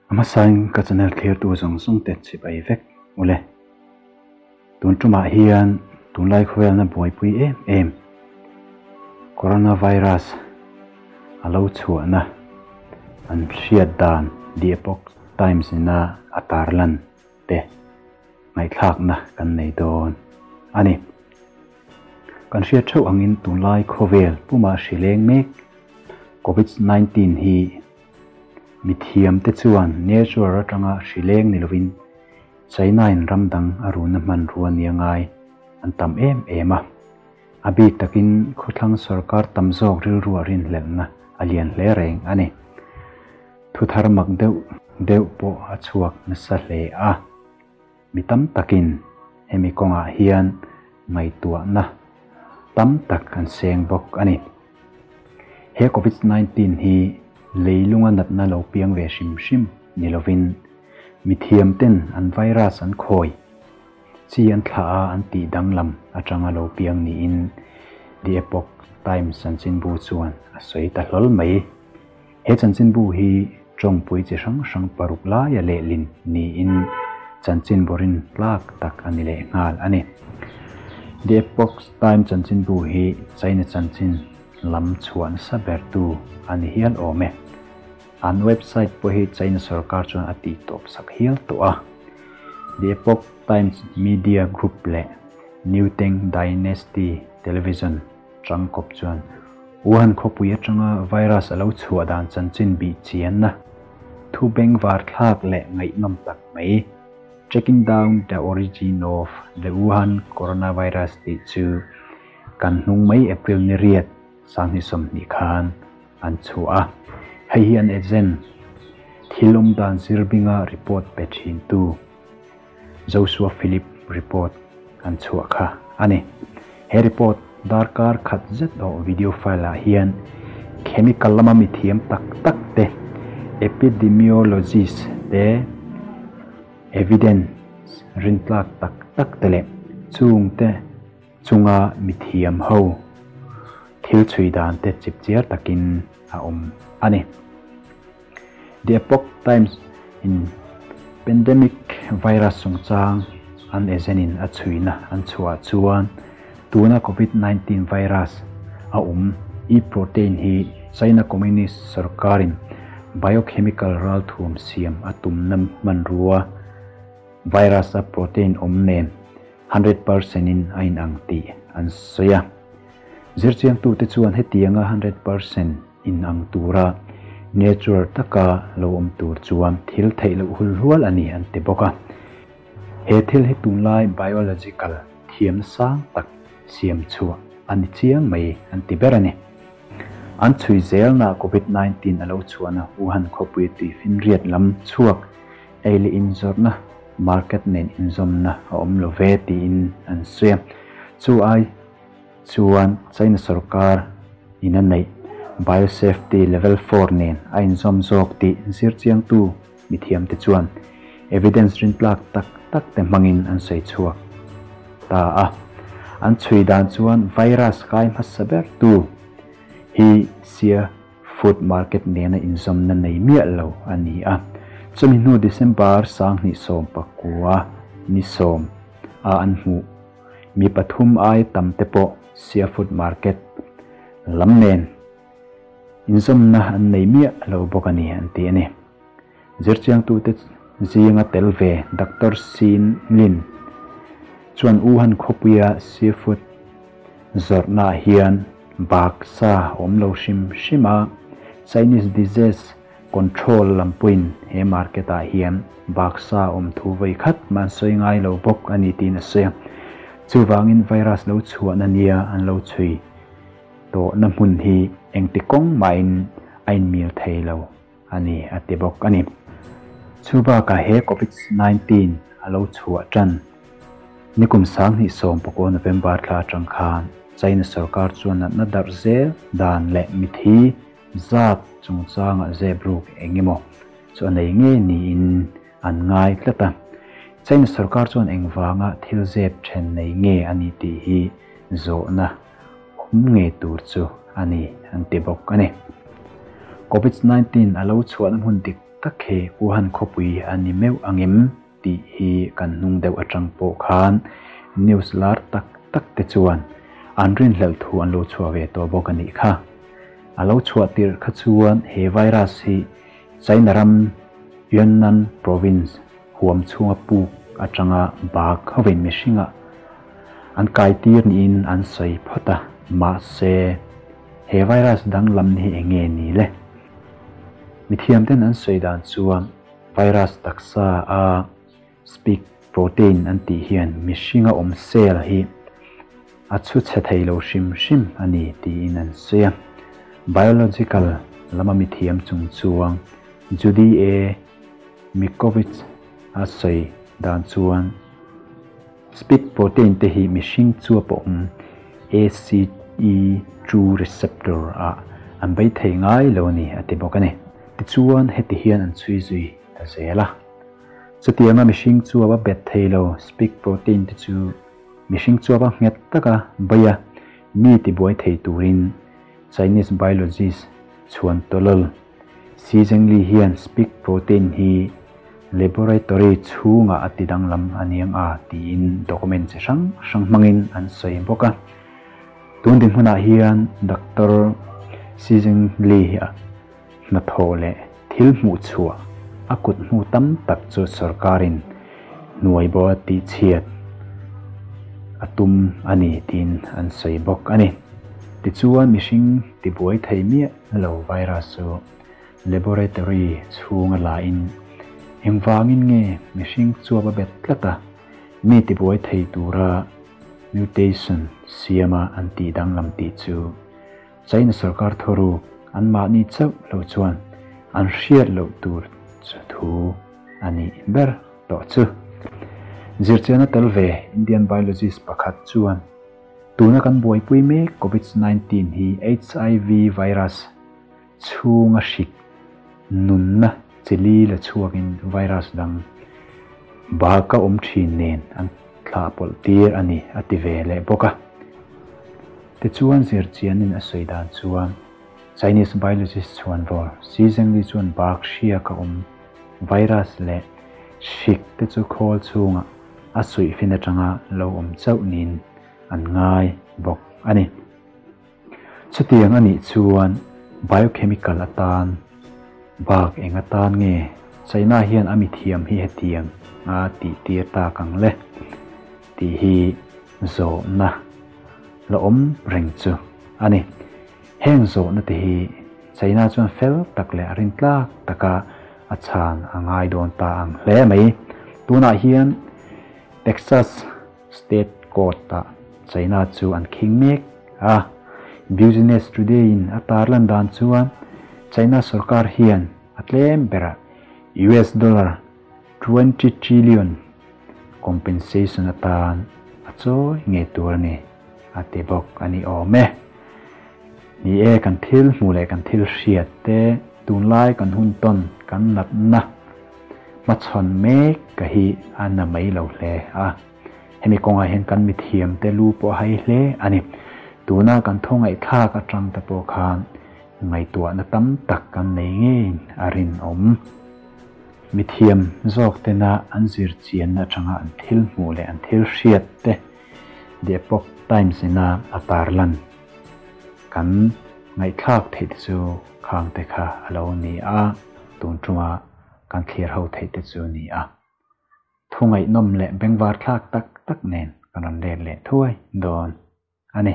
A hmasain ka channel thlirtu zawng zawng te chibai vek ule. Tun tumah hian tunlai khawvelna buaipui em em Coronavirus a lo chhuahna an hriat dan The Epoch Times ina a tarlan te ngaihthlakna kan nei dawn a ni. Kan hriat theuh angin tunlai khawvel puma hri leng mek Covid 19 hi mithiamte chuan natural atanga hri leng ni lovin China-in ram dang a runa hmanrua nia ngai an tam em em a. A bik takin khawthlang sorkar tam zawk rilrua rinhlelhna a lian hle reng a ni. Thu thar mak deuh deuh pawh a chhuak nasa hle a. Mi tam takin hemi kawngah hian ngaihtuahna tam tak an seng bawk a ni. He Covid 19 hi leilunga natna lo piang ve hrim hrim ni lovin mithiamten an virus an khawi chi an thlah a an tih danglam atanga lo piang niin The Epoch Times chanchinbu chuan a sawi ta hlawl mai. He chanchinbu hi tawngpui chi hrang hrang paruk laia lehlin niin chanchinbu rin tlak tak a ni leh nghal a ni. The Epoch Times chanchinbu hi China chanchin lam chhuah nasa bertu a ni hial awm e. An website pawh hi China sorkar chuan a tih tawp sak hial tawh a. The Epoch Times Media Group leh New Tang Dynasty Television Tangkawp chuan Wuhan khawpui atanga virus a lo chhuah dan chanchin bih chianna thu bengvar thlak leh ngaihnawm tak mai, Tracking down the origin of the Wuhan coronavirus tih chu kan hnung mai April ni riat sanghnih 20 khan an chhuah a. Hei hi an agent thil awm dan zirbinga report pe thintu Joshua Philip report an chhuah kha a ni. He report darkar khat zet awh video file ah hian chemical lama mithiam tak tak te, epidemiologist te, evidence rintlak tak tak te leh chung te chunga mithiam ho thil chhui dan te chipchiar takin a awm a ni. The Epoch Times in pandemic virus chungchang an agent in a chhuina an chhuah chuan tuna Covid 19 virus a awm E-protein hi China Communist sorkarin biochemical ralthuam siam a tumna hmanrua virus a protein awm nen 100% in a inang tih an sawi a. Zirchiangtute chuan hetianga 100% inang tura natural taka lo awm tur chuan thil theih loh hul hlual a ni an ti bawk a. He thil hi tunlai biological thiamna sang tak siam chhuah a ni chiang mai an ti ber a ni. An chhui zelna Covid 19 a lo chhuahna Wuhan khawpui tuifinriat lam chhuak ei leh inzawrhna market nen inzawmna a awm lo ve tiin an sawi a. Chu ai chuan China sorkar in a neih biosafety level 4 nen a inzawm zawk tih zirchiangtu mithiamte chuan evidence rintlak tak tak te hmangin an sawi chhuak ta a. An chhui dan chuan virus kai hmasa ber tu hi sia food market nena inzawmna nei miah lo a ni a. Chumi hnu December 2019 ni 10 a an hmuh mi pathum ai tam te pawh sia food market lam nen inzawmna an nei miah lo bawk a ni an ti a ni. Zirchiangtute zinga tel ve Dr. Sin Lin chuan Wuhan khawpuia seafood zawrhna hian bak sa awm lo hrim hrim a. Chinese Disease Control lampuiin he market ah hian bak sa awm thu vawi khat mah an sawi ngai lo bawk a ni tiin a sawi a. Chuvangin virus lo chhuahna nia an lo chhui tawhna hmun hi engti kawng mahin a inmil thei lo a ni a ti bawk a ni. Chu bakah he Covid 19 a lo chhuah tan nikum 2019 November thla atang khan China sorkar chuan natna darh zel dan leh mithi zat chungchanga zep ruk engemaw chu a nei ngei niin an ngai tlat a. China sorkar chuan engvanga thil zep then nei nge a ni tih hi zawhna awm nge tur chu a ni an ti bawk a ni. Covid 19 a lo chhuahna hmun dik tak hi Wuhan khawpui a ni meuh ang em tih hi kan hnung deuh atang pawh khan news lar tak tak te chuan an rinhlelh thu an lo chhuah ve tawh bawk a nih kha. A lo chhuah tirh kha chuan he virus hi China ram Yunnan province huam chhunga puk atanga bak hovin mihringah an kaitir niin an sawi phawt a, mahse he virus danglam hi eng nge ni le? Mithiamten an sawi dan chuan virus taksa a spike protein an tih hian mihringa awm cell hi a chhu chhe thei lo hrim hrim a ni tiin an sawi a. Biological lama mithiam chung chuang Judy A. Mikovits a sawi dan chuan spike protein te hi mihring chuap a awm ACE2 receptor ah an bei thei ngai lo a ni a ti bawk a ni. Tichuan heti hian an chhui zui ta zel a. Chutianga mihring chuap a bet thei lo spike protein te chu mihring chuap a nghet taka bei a mi tibuai thei turin Chinese biologist chhuan tawlawl Xi Zhengli hian spike protein hi laboratory chhungah a ti danglam a niang a tiin document chi hrang hrang hmangin an sawi bawk a. Tun dinhmunah hian Doctor Xi Zhengli hi a hnathawh leh thil hmuh chhuah a kut hmu tam tak chu sorkarin hnuai bo a tihchhiat a tum a ni tiin an sawi bawk a ni. Tichuan mihring tibuai thei miah lo virus chu laboratory chhunga lain engvangin nge mihring chuap a bet tlat a, mi tibuai thei tura mutation siama an tih danglam tih chu China sorkar thawruk anmahni chauh lo chuan an hriat loh tur chu thu a nih ber tawh chu. Zirchian a tel ve Indian biologist pakhat chuan tuna kan buaipui mek Covid 19 hi HIV virus chhunga hrik nunna chili la chhuakin virus dang baka awm thin nen an thlah pawlh tir a ni a ti ve leh bawk a. Tichuan zirchianin a sawi dan chuan Chinese biologist chhuanvawr Xi Zhengli chuan bak hriak a awm virus leh hrik te chu khawl chhungah a suihfin atanga lo awm chauh niin an ngai bawk a ni. Chutiang a nih chuan biochemical atan bak eng atan nge China hian a mithiam hi hetiang a tih tir tak ang le tih hi zawhna la awm reng chu a ni. Heng zawhna te hi China chuan fel tak leh a rintlak taka a chhan a ngai dawn ta ang hle mai. Tunah hian Texas State Court-ah China chu an khing mek a. Business Today-in a tarlan dan chuan China sorkar hian a tlem berah US dollar 20 trillion compensation atan a chawi ngei tur a ni a ti bawk a ni awm e. Ni e, kan thil hmuh leh kan thil hriat te, tunlai kan hun tawn kan natna Hmachhawn mek ka hi a na mai lo hle a, hemi kawngah hian kan mithiamte lu pawh a hai hle a ni. Tuna kan thawngaihthlak atang te pawh khan ngaihtuahna tam tak kan nei ngeiin a rinawm. Mithiam zawk tena an zirchianna atanga an thil hmuh leh an thil hriat te The Epoch Times ina a tarlan kan ngaihthlak theih te chu khang te kha a lo ni a, tun tuma kan thlir ho theih te chu ni a. Thu ngaihnawm leh bengvar thlak tak tak nen kan rawn let leh thuai dawn a ni.